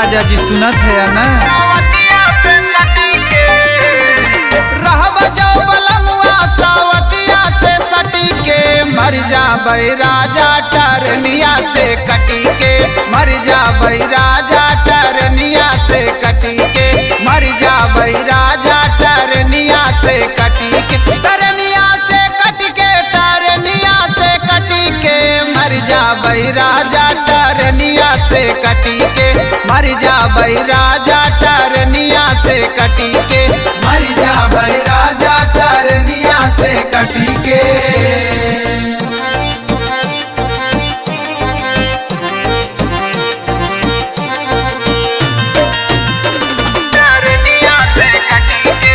राजा जी सुनत है ना। रहब जो बलमुआ सावतिया से सटी के, मर जाबै राजा टरनिया से कटी के, मर जाबै राजा टरनिया से कटी के, मर जाबै राजा टरनिया से कटी के, टरनिया से कट के, टरनिया से कटी के, मर जाबै राजा टरनिया से कटी के, मर जाबै राजा टरनिया से कटी के, मर जाबै राजा टरनिया से कटी के। टरनिया से कटी के।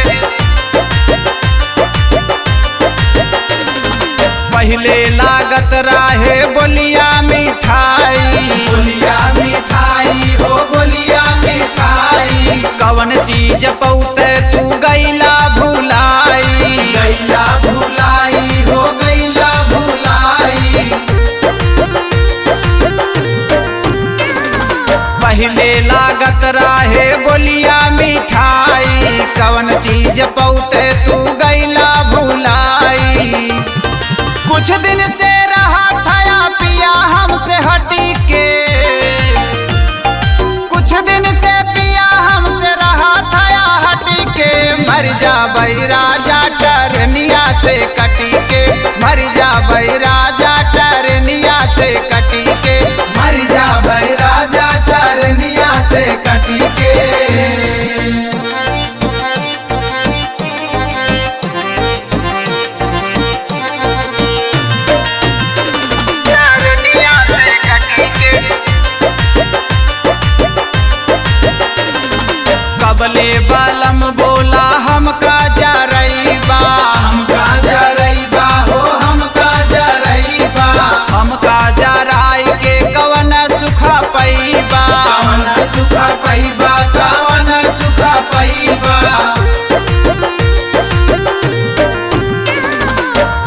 पहले लागत राहे बोलिया मिठाई, बोलिया मिठाई हो बोलिया मिठाई, कवन चीज पौते तू गैला भुलाई, गैला भुलाई हो गैला भुलाई। पहले लागत राहे बोलिया मिठाई, कवन चीज पौते तू गैला भुलाई। कुछ दिन से रहा था पिया हमसे हटी के, कुछ दिन से पिया हमसे रहा था हटी के, मर जाबै राजा टरनिया से कटी के, मर जाबै राजा टरनिया से कटी के, मर जाबै राजा टरनिया से कटी के। टरनिया से कटी के। कबले बालम बोला हमका जरैबा, हमका जरैबा हो हमका जरैबा, हमका जराई के कवन सुख पैबा, कवन सुख पैबा, कवन सुख पैबा।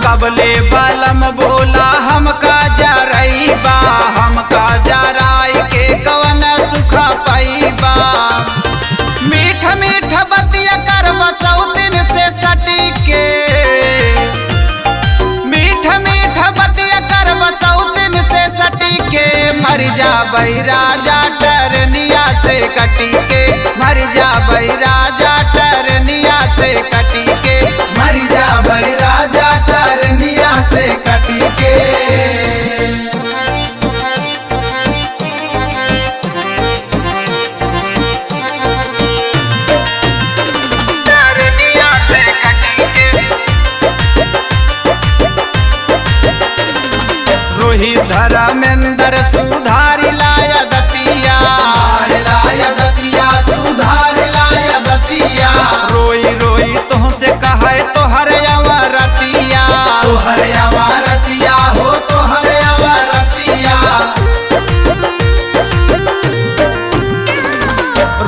कबले बालम बोला हमका जरैबा, हमका जराई के कवन सुख पैबा। मीठ मीठ बतिया कर बसौतिन से सटी के, मीठ मीठ बतिया कर बसौतिन से सटी के, मर जाबै राजा टरनिया से कटी के, मर जाबै राजा टरनिया से कटी के, मर जाबै राजा टरनिया से कटी के। टरनिया से कटी के। रोहित धर्मेंद्र सुधारी लाया दतिया, सुधार लाया दतिया, सुधार लाया दतिया, रोई रोई तुहसे कहे तोहर अवरतिया, तोहर अवारतिया हो तोहर अवारतिया।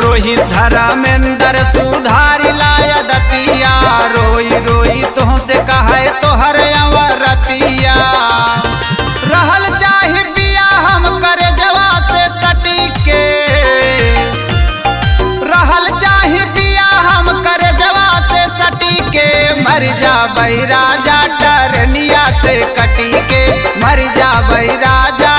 रोहित धर्मेंद्र सुधारी लाया दतिया, रोई रोई तुहसे कहे तोहर अवरतिया। रहल चाही बिया हम करे जवा से सटी के, रहल चाही बिया हम करे जवा से सटी के, मर जाबै राजा टरनिया से कटी के, मर जाबै राजा